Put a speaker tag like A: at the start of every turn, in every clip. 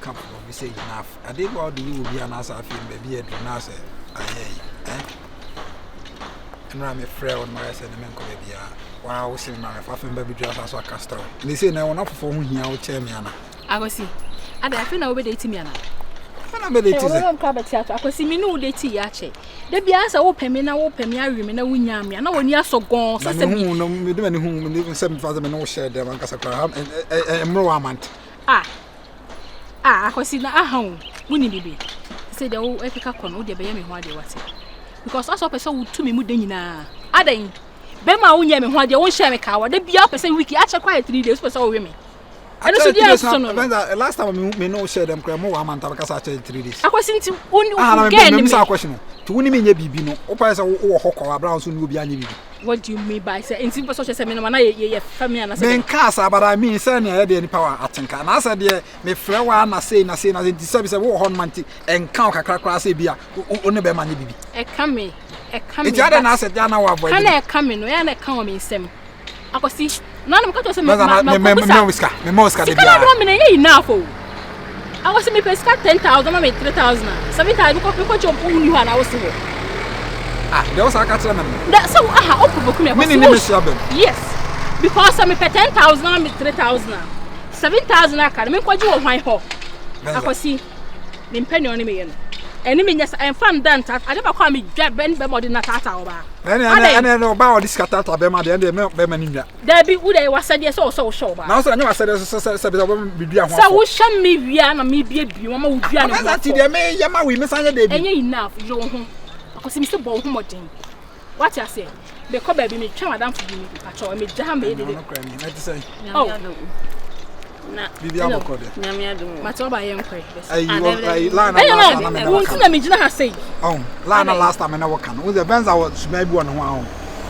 A: ka pɔpɔ bi sɛ enough. Adeɛ bi a wode yɛ obi anaasɛ afei no baabi aduru na sɛ ayɛ yi eh? Ɛnora mefrɛ wo no mayɛ sɛ ne menkɔ baabi a waa wo se ma mefa fam ba bɛduru asa so aka story. Ne sei na wɔn afoforɔ ho hia wo kyɛɛ me ana?
B: Akwasi, ada afei na wobɛdate me ana?
A: Afei na mɛdate sɛ.
B: Wɔbɛma mkora bɛte ato. Akwasi, me ne wo date yɛ akyɛ. Da biara sɛ wopɛ me na wopɛ me awe me na wonyaa me a na w'ani asɔ gɔn sɛ sɛ
A: bi. Na mehu mede m'ani hu sɛ mefa sɛ me ne wo hyɛ dɛm ankasa koraa ɛmmoro wɔ amante.
B: Ah, ah, Akwasi na aha o, woni bibi. Sɛ deɛ wo ɛkeka kɔ no, wo deɛ bɛyɛ me ho adeɛ wate. Because asɛ wopɛ sɛ wotu me mu da nyinaa. Adɛn? Bɛrima a wonyɛ me ho adeɛ, wonhyɛ me kawa. Da biara wopɛ sɛ week akyɛ koraa yɛ 3 days, wopɛ sɛ wowe me. Ɛno so deɛ nso no.
A: Benza, last time me me no share them kra mo wa man tabaka sa kyɛ 3 days.
B: Akwasi nti wo ni wo girl ni me.
A: Sa question no. Ti wo ni me nye bibi no. Wo pa sɛ wo wɔ hɔ kwa abra nso ni obi anye bibi.
B: What do you mean by sɛ nti pɛ sɛ ɔkyɛ sɛ me no ma na yɛ yɛ fa me ana sɛ.
A: Me nka sa but I mean sɛ ne ayɛ deɛ nipa wa atenka. Na sɛ deɛ me frɛ wa na sei na sei na nti sɛ bi sɛ wo wɔ hɔ no ma nti ɛnka wo kakra koraa sɛ bi a wo ne bɛma nye bibi.
B: Ɛka me. Ɛka me.
A: Nti adɛn na sɛ deɛ na wo avoid.
B: Ka na ɛka me no, ɛyɛ na ɛka wɔ me nsɛm. Akwasi, na na meka kyerɛ sɛ
A: me ma ma me me sika me ma sika de
B: bia. Sika na do me na ɛnyɛ enough o. Akwasi me pɛ sika 10,000 ma me 3,000 a. 7,000 me kɔ me kɔ kyɛ wo ni hɔ na wo se hɔ.
A: Ah, de wo sa ka kyerɛ me no.
B: Da sɛ wo aha o provoke me
A: Akwasi. Me ni me hyia bɛm.
B: Yes. Because me pɛ 10,000 ma me 3,000 a. 7,000 aka no me nkɔgye wɔ hwan hɔ. Akwasi, me mpɛ ne ɔne me yɛ no. Ɛne me nyɛ sa ɛmfa nda nta ade baako a medwa bɛn bɛma ɔde na taataa ɔbaa.
A: Ɛne ɛne ɛne ɛne ɔbaa ɔde sika taataa bɛma deɛ ɛne deɛ bɛma ne nwa.
B: Dabi wo deɛ wasɛdeɛ sɛ ɔsɛ wohyɛ ɔbaa.
A: Na ɔsɛ ɛnyɛ wasɛdeɛ sɛ sɛ sɛ ɔbɛma me dua ho afɔ.
B: Sɛ wohyɛ me wia na me bie bie wɔn ma wo dua ne ho afɔ.
A: Ɔbɛsa ti deɛ me yɛ ma wo yi me san yɛ deɛ bi.
B: Ɛnyɛ enough yɛ wo ho akosi me sɛ bɔ wo ho mmɔden wate aseɛ mekɔ baabi metwɛn madamfo bi mepakyɛw megya ha meyɛ dede.
A: Oh. Biribi abɔkɔ deɛ.
C: Nyame adom o.
B: Mate ɔba yɛ nkɔe.
A: Ayi wɔ ayi line na last time na me na
B: wɔka. Wɔn ti na me gyina ha sei.
A: Ɔn line na last time na wɔka no. Wɔn sɛ Benza wɔ suban bi wɔ ne ho ahɔ.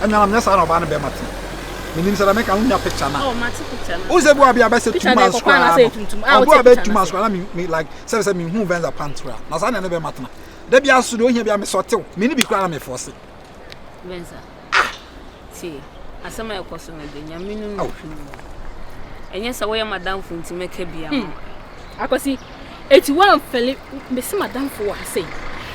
A: Ɛnyɛ na nyɛ saa na ɔbaa no bɛrima te. Menim sɛ na meka wonya picture na.
C: Oh mate picture no.
A: Wɔn sɛ bi wɔ bi abɛsɛ 2 months koraa no. Ɔbi abɛ 2 months koraa na me me like sɛ sɛ me hu Benza pant koraa. Na saa na ne bɛrima tena. Da bi aso de ohia bi a me sɔtew. Me ne bi koraa na me force.
C: Benza. Tie, asɛm a ɛkɔ so no de, Nyame no na ɔhwɛ mu. Ɛnyɛ sɛ woyɛ m'adamfo nti mɛka bi ama wo.
B: Akwasi, eti woamfɛle mese m'adamfo wɔ ha sei.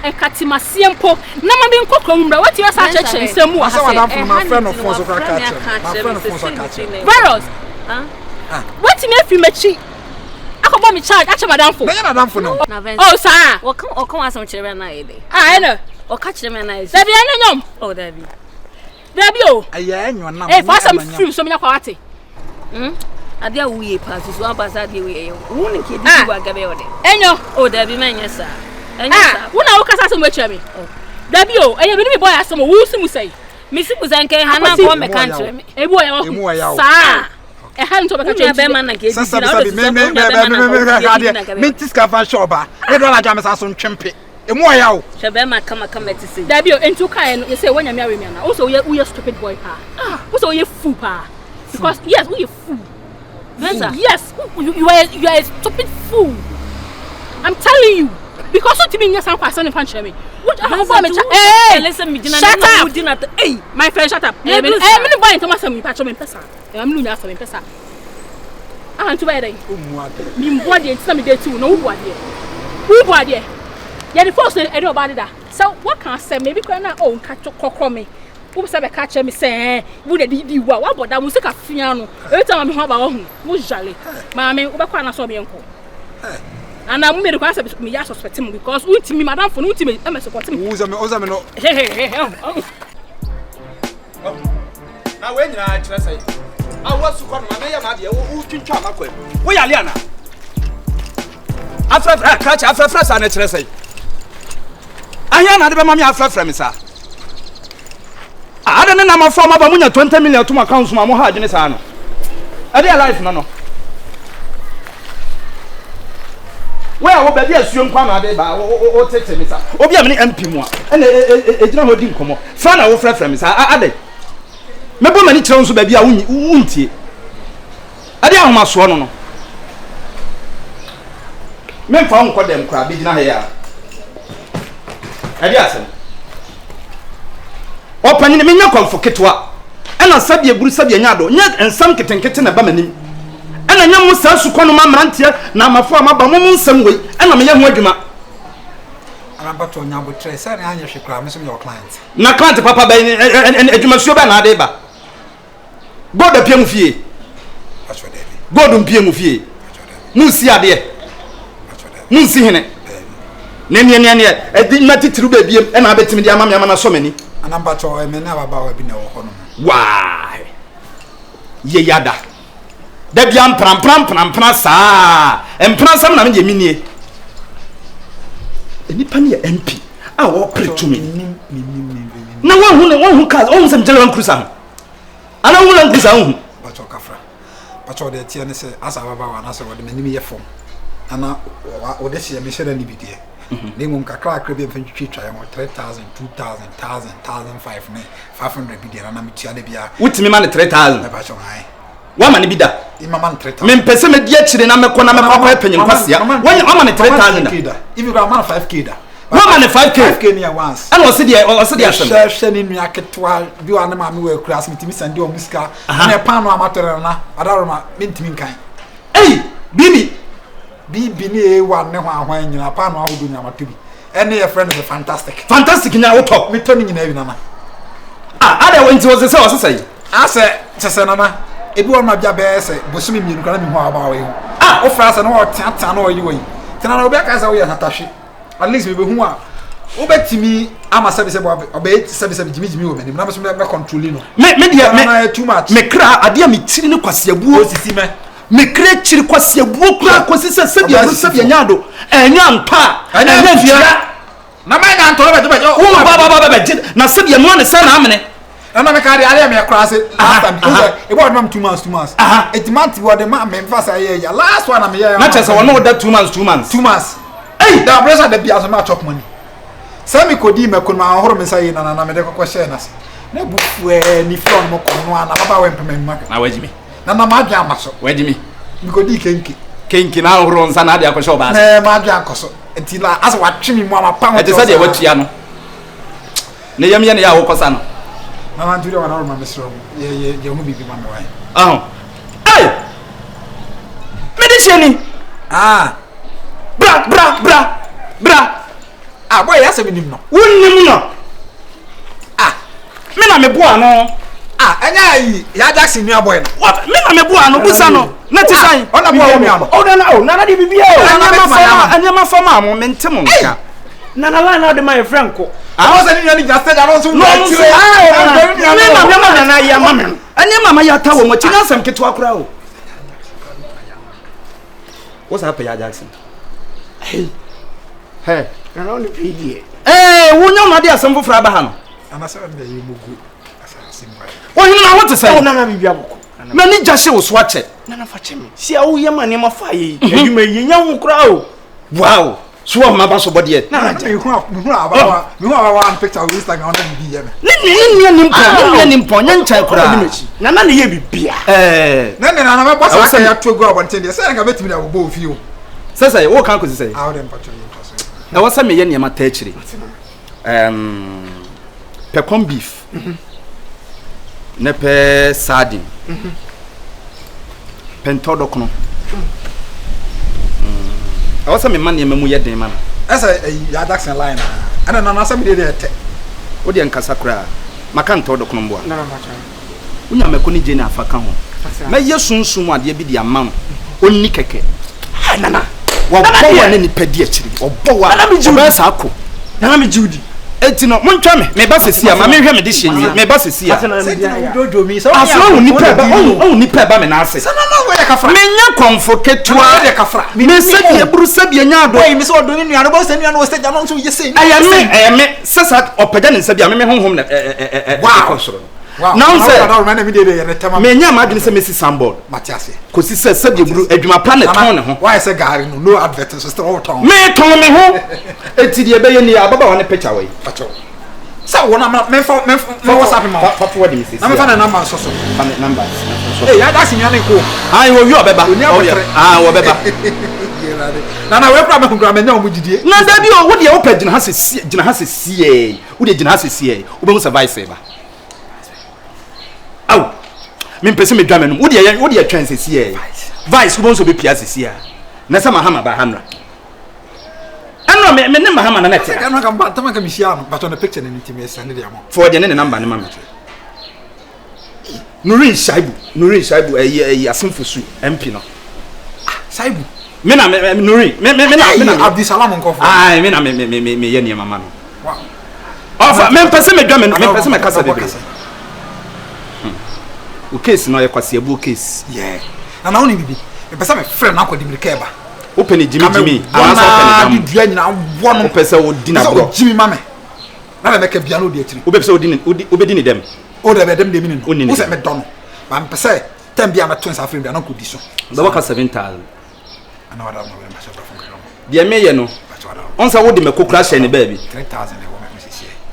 B: Ɛka te maseɛ mpo na ma menkɔ kurom mmra. Woatumi asa akyerɛkyerɛ nsɛm mu wɔ ha
A: sei. Masɛ w'adamfo no mafrɛ no fon so koraa ka kyerɛ me. Mafrɛ no fon so aka kyerɛ me.
B: Virus, woatumi afiri m'akyi akɔbɔ me charge akyɛ m'adamfo.
A: Mɛnyɛ n'adamfo no.
B: Oh saa.
C: Wɔka ɔka w'asɛm kyerɛ me anaa yɛ dɛ?
B: Ah ɛnɛ.
C: Ɔka kyerɛ me anaa yɛ sɛ.
B: Dabi ɛnɛ nyɔm.
C: Oh dabi.
B: Dabi o.
A: Ɛyɛ ɛnyɔ nam.
B: Ee fa asɛm firi so menya kwa wate.
C: Hmm? Ade a woyɛ paa susu ampa sɛ adeɛ woyɛ yɛ wo ne nka ɛdidi wɔ agabɛ wɔ dɛ.
B: Ɛnyɔ.
C: Oh dabi mɛnyɛ saa. Ɛnyɛ saa.
B: Wo na wokasa asɛm akyerɛ me. Dabi o ɛyɛ me ne me bɔyɛ asɛm o wo si mu sɛe.
C: Mesi mu sɛ nka ɛha na nka wɔmmɛka nkyerɛ me.
B: Ebi wɔ yɛ wɔ saa. Ɛha nso bɛka kyerɛ
C: bɛrima na nka
A: ɛdidi na wode susua wo nua bɛrima na nka wode didi na nka bɛrima. Sika fa hyɛ ɔbaa ne dɔla gya me sa so ntwempe. Emu ɔya o.
C: Hwɛ bɛrima kama kama ti sɛ.
B: Dabi o, enti wokaeɛ no, yɛsɛ woanya me awe me anaa? Wo sɛ woyɛ woyɛ stupid boy paa. Ah, wo sɛ woyɛ fool paa. Because yes, woyɛ fool.
C: Venza.
B: Yes, you, you are you are a stupid fool. I'm telling you. Because wotumi nyɛ saa nkɔ asɛm ne mfa nkyerɛ me. Wo ah, wobɔ me cha. Hey, shut up.
C: Hey,
B: my friend, shut up. Eh, me ne boy ntam asɛm yi pa kyerɛ me mpɛ saa. Eh, me ne nya asɛm mpɛ saa. Ah, nti wobɛyɛ dɛn?
A: Wommu adeɛ.
B: Memmu adeɛ nti na mede ti wo na wobu adeɛ. Wobu adeɛ. Yɛde force na ɛde ɔbaa deda. Sɛ woaka asɛm ebi koraa na oh nka kɔkɔ me. Wo sɛ bɛka kyerɛ me sɛ ɛɛ wo na de di wo a woabɔ da wo sika fia no. Ebi ta ma me ho aba wahu. Wo yale. Maame wobɛkɔ ana sɛ ɔmeɛnkɔ. Ana mo mmienu koraa sɛ meyɛ suspect mo because wontumi madamfo no wontumi ɛmɛ support me.
A: Wo sɛ me wo sɛ me no.
D: Na wei nyinaa kyerɛ sɛ awoa su kɔ no ma meyɛ m'adeɛ wotwintwa m'akwan mu woyale ana afrɛfrɛ krakye afrɛfrɛ saa na kyerɛ sɛ ahia na ade bɛma me afrɛfrɛ me saa ade ne nam afɔ ma ba munya 20 million to account ma mo ha adwene saa no ɛde yɛ life no no wo a wo baabi asuo nkwa na ade ba wo tete me saa obi a me ne mp mu a ɛna ɛgyina hɔ di nkɔmmɔ Frɛ na wofrɛfrɛ me saa adɛn? Mɛbɔ m'ani kyerɛ wo nso baabi a wontie. Ɛde ahomasoɔ no no. Memfa wo nkɔ dɛm koraa bɛgyina ha yi a. Ɛde asɛm. Ɔpanyini menyɛ kɔmfo ketewa. Ɛna sɛbi eburu sɛbi anya ado. Nyɛ nsɛm nketenkete na ɛba m'anim. Ɛna ɛnyɛ mo saa sukɔnoma mmeranteɛ na amafo a maba mo mo nsɛm wei ɛna meyɛ ho adwuma.
A: Ana mpakyɛw nya abotrɛ sɛ ne anyɛ hwe koraa me nso meyɛ wo client.
D: Na client papa bɛn adwumasuo bɛn na ade ba? Gold apue mo fie?
A: Mpakyɛw daabi.
D: Gold mpue mo fie?
A: Mpakyɛw daabi.
D: Mo nsi adeɛ?
A: Mpakyɛw daabi.
D: Mo nsi hene?
A: Daabi.
D: Ne neɛ neɛ neɛ ɛdi nnwa titiriw bɛbiem ɛna abɛtumi de ama me ama no asɔ m'ani.
A: Ana mpakyɛw ɛmɛ ne ababaawa bi na ɛwɔ hɔ nom.
D: Why? Yɛ yada. Da bia mpena mpena mpena mpena saa. Mpena nsɛm na me deɛ mennie. Nnipa no yɛ MP a wɔpere tumi. Na wɔnhu ne wɔnhu cars wɔnhu sɛ megyina Land Cruiser ho. Ana wohu Land Cruiser wohu.
A: Pakyɛw kafra. Pakyɛw deɛ ɛteɛ ne sɛ asa ababaawa anaasɛ wɔde m'anim yɛ fam. Ana wɔde hyɛ mehyɛ da ne bi deɛ. Na mmom kakrakra bi a mfa ntwitwitwa yɛn ho 3000 2000 1000 1005 ne 500 bi deɛ na na metua da biara.
D: Wotumi ma no 3000?
A: Mepakyɛw ae.
D: Woama no bi da?
A: Mama no 3000.
D: Mempɛ sɛ mɛdi akyire na mɛkɔ na mɛkɔ akɔyɛ panyin kwasea. Woama no 3000 da?
A: da. Even kora mama no 5k da.
D: Woama no 5k?
A: 5k ne yɛ once.
D: Ɛna ɔse deɛ ɔse deɛ asɛm.
A: Hwɛ hwɛ ne nua ketewa bi wa ne maame wɔ akura ase metumi sɛnde ɔmo sika. Ɛna paano a matɔ no na adaroma mentumi nkan.
D: Ei! Bibi!
A: Bibi ne A1 ne hwan hwan nyinaa paano ahodoɔ nyinaa matɔ bi. Ɛne yɛfrɛ no sɛ fantastic.
D: Fantastic nyinaa wotɔ?
A: Metɔ ne nyinaa bi nana.
D: Ah, adɛ nti ɔse sɛ ɔse sɛ?
A: Asɛ kyɛ sɛ nana ebi wɔ no ma bia bɛyɛ sɛ bosome mmienu koraa na mehu ababaawa yi ho.
D: Ah!
A: Wofrɛ asɛ na ɔteatea na ɔyi wɔ yi. Nti nana obi aka sɛ woyɛ hatahwe. At least mebehu a wobɛtumi ama sɛbisɛbi ɔbɛyɛ sɛbisɛbi gyimigyimi wɔ m'anim na me so mɛ control no.
D: Me me deɛ me
A: nana yɛ too much.
D: Me kra adeɛ a me tiri ne kwasiabuo.
A: Osisi mɛ.
D: Me kra kyiri kwasiabuo koraa kɔsi sɛ sɛbi ɛno sɛbi ɛnyɛ ado ɛnyɛ ntɔ a ɛnyɛ ntua.
A: Na mɛ nya ntɔ bɛ bɛ.
D: Wo ba ba ba bɛ gye na sɛbi ɛno ne sɛ na amene.
A: Na na me ka de adeɛ mɛ kora se last time bi sɛ ebi ɔde ma me 2 months 2 months. Eti month bi ɔde ma me nfa sɛ ɛyɛ ya last one na me yɛ.
D: Na kyerɛ sɛ wɔne wo da 2 months 2 months.
A: 2 months.
D: Ei!
A: Da brɛ sɛ da bi aso ma chop money. Sɛ me kɔdii mako no ma ahoro me nsa yie na na na mede kɔkɔ hyɛɛ n'ase. Na bu fuɛ ni fɛ ɔno mo kɔ no a na baba wɛ mpema mu ahwɛ.
D: Na wagyi me.
A: Na na madwen ama so.
D: Wagyi me.
A: Me kɔdii kenke.
D: Kenke na ahoro nsa na ade akɔhyɛ ɔbaa ase.
A: Na madwen akɔ so. Nti na asɛ watwe me mu ama pa ho.
D: Ɛte sɛ deɛ watua no. Ne yam yɛ ne yɛ a wokɔsa no.
A: Nana nti deɛ wana roma mesrɛ wo yɛ yɛ yɛ ho biribi ma me wae.
D: Aho. Ei! Mede hyɛ ni.
A: Ah.
D: Bra bra bra bra.
A: Ah boy yɛ asɛ menim no.
D: Wonnim no.
A: Ah.
D: Me na meboa no.
A: Ah ɛnyɛ ayi ya Jackson nua boy no.
D: What? Me na meboa no busa no. Na te sɛn?
A: Ɔna boa wo nua no.
D: Oh nana oh nana de bibia o. Nneɛma fam nneɛma fam a mo mente mo nka.
E: Nana line na ɔde ma yɛ frɛ nko.
A: Àwọn sɛ ne nua no gyina stage ano nso
D: Na ɔno nso
A: akyire.
D: Me na nneɛma nana ayɛ ama me no. Nneɛma ma yɛata wɔ mo akyi nyɛ asɛm ketewa koraa o. Wo saa pɛ ya Jackson. Hey. Hey.
E: Nana wo ne pii deɛ.
D: Ee, wo nyɛ ɔno ade asɛm foforɔ aba ha no.
A: Anasɛ ɔno deɛ yɛ mugu asase mu ayɛ.
D: Ohene na ho te sɛ.
E: Oh nana biribi abɔkɔ.
D: M'ani gya hye wo so akyɛ.
E: Nana fa kyɛ me. Si a woyɛ ma nneɛma fa yɛ yi. Adwuma yi yɛnya ho koraa o.
D: Wow. So wɔn maba so bɔdeɛ.
A: Na na mehu mehu abawa mehu abawa an picture wɔ Instagram ɔna bibi yɛ me.
D: Ne nua ne nua ni mpɔn ne nua ni mpɔn nyɛ nkyɛn koraa.
E: Nana ne yɛ bibia.
D: Ɛɛ.
A: Ne ne nana bɛbɔ saa kɛ yɛato agu abɔnten deɛ sɛ nka bɛtumi de abobɔ ofie o.
D: Sɛ sɛ wo kan kɔsi sɛ.
A: Ah wode mpatwɔ yɛ ntwa so.
D: Ɛwɔ sɛ meyɛ nneɛma taa akyire. Ɛɛm pɛ corn beef. Ne pɛ sardine. Pɛ ntɔdɔkono. Ɛwɔ sɛ mema nneɛma mu yɛ den ma no.
A: Ɛsɛ ɛyi ya Jackson line a ɛna nana asɛm deɛ deɛ ɛtɛ.
D: Wo deɛ nkasa koraa. Maka ntɔdɔkono mboa. Wonya mako ne gyeene afa ka ho. Mɛyɛ sunsum mu adeɛ bi de ama no. Ɔnni kɛkɛ.
E: Ah, Nana.
D: Wɔbɔ wo a na nipa di akyire. Ɔbɔ wo a ɔbɛyɛ saa ko.
E: Nana me gye wo di.
D: Eti no montwa me. Meba sɛsi a ma menhwɛ me de hyɛ nwie. Meba sɛsi a. Aso ɔhu nipa ɛba ɔhu nipa ɛba me n'ase. Menyɛ kɔnfo ketewa. Me sɛbi eburu sɛbi enya ado. Ɛyɛ me ɛyɛ me sɛ saa ɔpɛgya ne nsa bi a me me honhom na ɛ ɛ ɛ ɛkɔ soro no. Na wo sɛ menyɛ m'adwene sɛ mesi sanbɔɔd kɔsi sɛ sɛdeɛ buru adwuma pa na ɛtɔn ne ho. Metɔn me ho. Eti deɛ ɛbɛyɛ ni ababaawa ne picture wɔ yi.
A: Sɛ wɔn na mɛfa mɛfa WhatsApp ma wo.
D: Fa forward mi sisi.
A: Na mɛfa ne number nso so.
D: Fa ne number nso
A: so. Ee yada si nua ne ko.
D: Ayi wɔ wi ɔbɛba.
A: Oni abotire.
D: Ah wɔbɛba.
A: Na na wei kura mɛ kura mɛ nya wɔn gyidie.
D: Na dabi o wo deɛ wopɛ gyina ha sisi gyina ha sisi yɛ wo deɛ gyina ha sisi yɛ wobɛhu sɛ vice ba. Aw mempɛ sɛ medwa m'anum wo deɛ wo deɛ twɛn sisi yɛ. Vice wobɛhu sɛ ɔbɛpia sisi a. Na sɛ Mahama ba ha nnora. Ɛnora me me ne Mahama na na ɛte ha.
A: Ɛnora ka mba ntama ka mehyia no but on the picture no nti me send de ama.
D: Fɔ deɛ ne ne number ne ma me. Nurin Shaibu Nurin Shaibu ɛyi ɛyi Asenfo su MP no.
A: Ah Shaibu.
D: Me na me Nurin me me me na me na.
A: Abdisalam nkɔfo.
D: Ah me na me me me me yɛ nneɛma ma no.
A: Wow.
D: Ɔfa me mpɛ sɛ me dwa me me mpɛ sɛ me kasa bebree. O case no ɔyɛ kwasiabuo case.
A: Yeah. Na na wonim bibi. Mepɛ sɛ mefrɛ no akɔde mirika ɛba.
D: Wopɛ ne gyimi gyimi anaasɛ wopɛ ne dam.
A: Dua nyinaa wɔ no.
D: Wopɛ sɛ wodi na borɔ.
A: Sɛ gyimi ma me. Na na mɛka bia na odi akyiri.
D: Wopɛ sɛ wodi ne wodi wobɛdi ne dɛm.
A: O dɛbɛ dɛm deɛ mini no.
D: Wonni ne
A: dɛm. Wosɛ medɔ no. Ba mepɛ sɛ tɛm bia mɛto nsa afrɛ bia na nkɔdi so.
D: Bɛbɔ ka 7000. Deɛ meyɛ no, ɔn sɛ wode mako kora hyɛ ne baabi.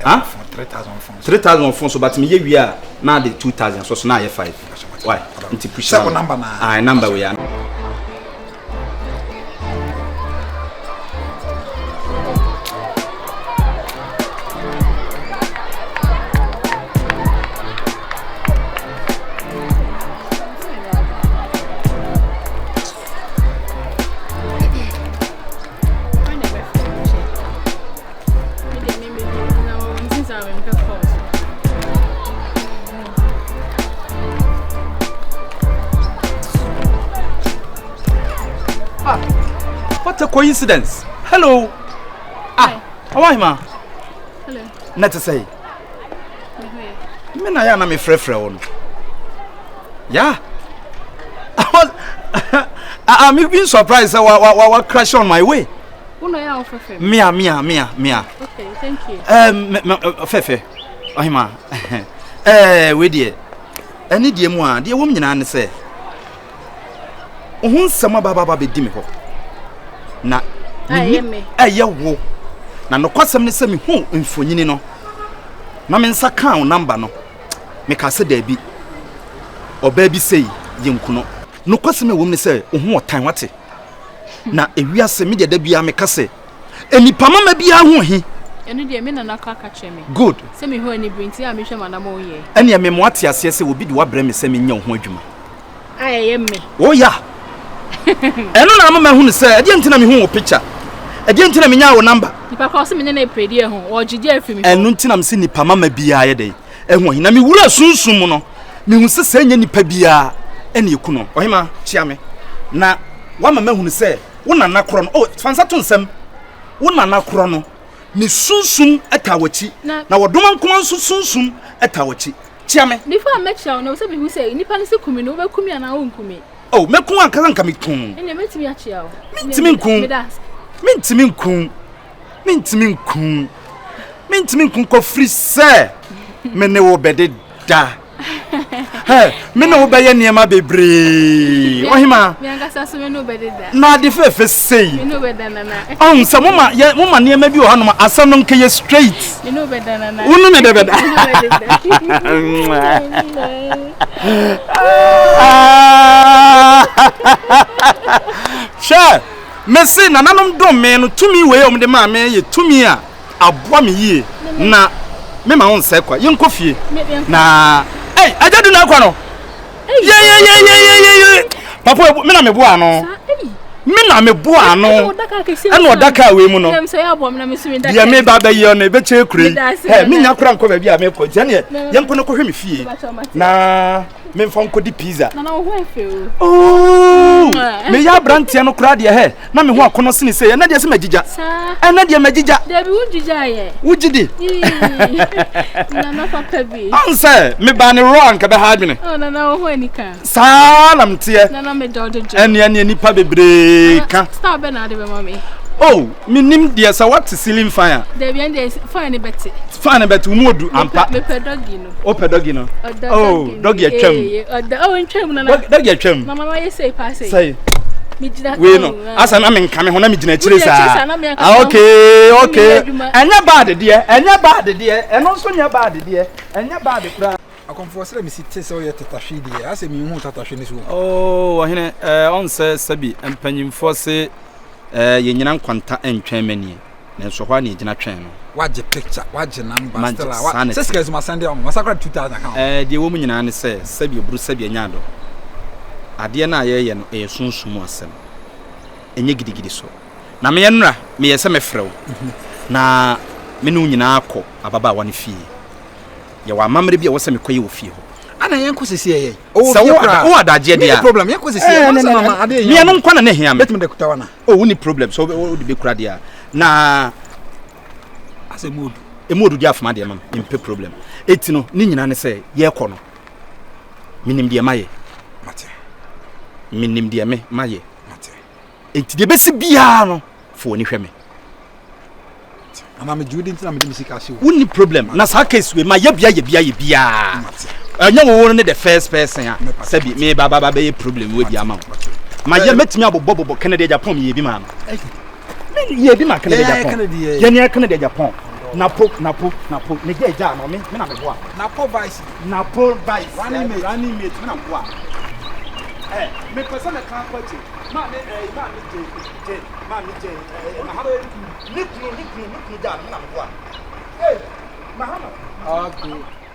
D: 3000 ɔfon so but meyɛ wie a na ade 2000 so so na ayɛ 5. Why? Nti push
A: na.
D: Ah, number wei ano. Ah, what a coincidence. Hello. Ah, how are you, ma?
B: Hello.
D: Na te sɛ. Me na ya na me frɛfrɛ wo no. Yeah. I was, I, I'm even surprised that wa, wa, wa, wa crash on my way. Mia, mia, mia, mia.
B: Okay, thank you.
D: Um, Fefe, Ohima. Eh, we deɛ. Ɛne deɛ mu a, deɛ wɔm nyinaa ne sɛ, wo ho nsɛm abaababa bɛdi me hɔ. Na ɛyɛ wo. Na nokwasɛm ne sɛ mehu mfonyini no, na me nsa kaa wo namba no. Mekaa sɛ, Dabi, ɔbaa bi sei, yɛnku no. Nokwasɛm a ɛwom ne sɛ, wo ho ɔtan, woate? Na ewiase, me deɛ da biara meka sɛ, nnipa mama biara ho he.
B: Ɛno deɛ, me nana koraa ka kyerɛ me.
D: Good.
B: Sɛ me ho anibere nti a mehwɛ m'anammɔn yie.
D: Ɛnneɛ mema woate aseɛ sɛ obi de wo abrɛ me sɛ menyɛ wo ho adwuma.
B: A ɛyɛ me.
D: Oh yeah. Ɛno na ama mahunu sɛ ɛdeɛ nti na mehu wo picture. Ɛdeɛ nti na menyaa wo number.
B: Nipa korɔ sɛ me ne no repere deɛ ho, ɔregye deɛ afiri me hɔ.
D: Ɛno nti na mese nipa mama biara yɛ dɛn? Ɛho ahi. Na me wura sunsum mu no, mehu sɛ sɛ ɛnyɛ nipa biara ɛna ɛku no. Ɔhema, kyea me. Na wama mahunu sɛ wo nana korɔ no, oh, fa nsa to nsam. Wo nana korɔ no, ne sunsum taa w'akyi. Na wɔdoma nkoma nso sunsum taa w'akyi. Kyea me.
B: Before a mɛkyea wo no, ɛwɔ sɛ mehu sɛ nipa no sɛ ku me no, wobɛku me anaa wonku me?
D: Oh, mɛku wo ankasa nka meku wo.
B: Ɛnneɛ mɛtumi akyea wo.
D: Mentumi nku wo. Mentumi nku wo. Mentumi nku wo. Mentumi nku kɔfiri sɛ me ne wo bɛdeda. Hey, me ne wo bɛyɛ nneɛma bebree. Ɔhema. Na ade fɛfɛ sei. Ɔn sɛ moma yɛ moma nneɛma bi wɔ hanom asɛm no nkɛyɛ straight. Wo ne me bɛbɛda. Hwɛ, mese nananom dom me no tumi wei a wɔde maa me yɛ tumi a aboa me yie na mema wo nsɛe kwa. Yɛnkɔ fie na ei agya du na akwa no. Yeyeyeyeyeye papa ebu me na meboa ano. Me na meboa ano. Ɛna ɔda kaa wei mu no. Deɛ meba bɛyɛ no ɛbɛkyɛ kure yi. Ɛ menya kora nkɔ baabi a mekɔ nti ɛneɛ yɛnkɔ no kɔhwɛ me fie na memfa nkɔdi pizza. Oh, meyɛ aberanteɛ no koraa deɛ hɛ na me ho akɔnɔ sene sɛ ɛnɛ deɛ sɛ magyigya ɛnɛ deɛ magyigya wogye di ɔn sɛ mebaa ne rɔ anka bɛha adwene saa na meteɛ ɛne ɛne nipa bebree ka oh menim deɛ sɛ woate ceiling fan a fan no bɛte wo mu odu ampa wopɛ dɔgi no oh dɔgi atwam dɔgi atwam sɛi wei no asa na menka me ho na megyina akyire saa ah, okay okay ɛnyɛ bad deɛ ɛnyɛ bad deɛ ɛno nso nyɛ bad deɛ ɛnyɛ bad koraa
A: akɔmfoɔ sɛ mesi te sɛ woyɛ tatahwe deɛ asɛ menhu tatahwe no so
D: oh ɔhene eh, ɔnsɛ sɛbi mpanyimfoɔ se eh, yɛnyina nkwanta ntwɛn manie nanso hɔ a na yɛgyina twɛn no.
A: Wagye picture, wagye number, still a, wa, sɛ sika nso ma send ama, ma sakra 2000 ka ho.
D: Eh, deɛ ɛwɔ mu nyinaa ne sɛ, sɛbi aburu sɛbi anya adɔ. Adeɛ no a yɛreyɛ no, ɛyɛ sunsum mu asɛm. Ɛnyɛ gidigidi so. Na meyɛ nnora, meyɛ sɛ mɛfrɛ wo na me ne wo nyinaa akɔ ababaawa no fie. Yɛwɔ amammerɛ bi a ɛwɔ sɛ mekɔyɛ wɔ fie hɔ.
A: Ana yɛnkɔ sisi ɛyɛ.
D: Sɛ wo ada wo adagyeɛ deɛ a.
A: problem yɛnkɔ sisi ɛyɛ. Masa mama adeɛ yɛ.
D: Meɛ no nkwa na ne hia me.
A: Bɛtumi de kuta wa na.
D: Oh, wo ni problem sɛ wo de bɛkura deɛ a. Na
A: asɛ mu odu.
D: Emu odu di afoma deɛ ma me mpɛ problem. Eti no ne nyinaa ne sɛ yɛkɔ no. Menim deɛ mayɛ.
A: Mate.
D: Menim deɛ me mayɛ.
A: Mate.
D: Enti deɛ ɛbɛsi biara no, fa w'ani hwɛ me.
A: Ana megye wo di nti na mede me sika ahyɛ wo.
D: Wonni problem. Na saa case wei ma yɛ bia yɛ bia yɛ biara. Ɛnyɛ wo ne the first person a sɛbi me ba ba ba bɛyɛ problem wei bi ama wo. Ma yɛ mɛtumi abobɔ bobɔ Kennedy Agyapong yɛ bi ma no. Me yɛ bi ma Kennedy Agyapong. Yɛ ne Kennedy Agyapong. Napo napo napo ne gya gya no me me na me boa.
A: Napo vice.
D: Napo vice. Running mate. Running mate me na me boa. Eh me pɛ sɛ me kan kɔ akyi. Maame ɛɛ maame Jane Jane maame Jane ɛɛ Mahama ne kunu ne kunu ne kunu gyaa no me na me boa no. Ee Mahama.
A: Okay.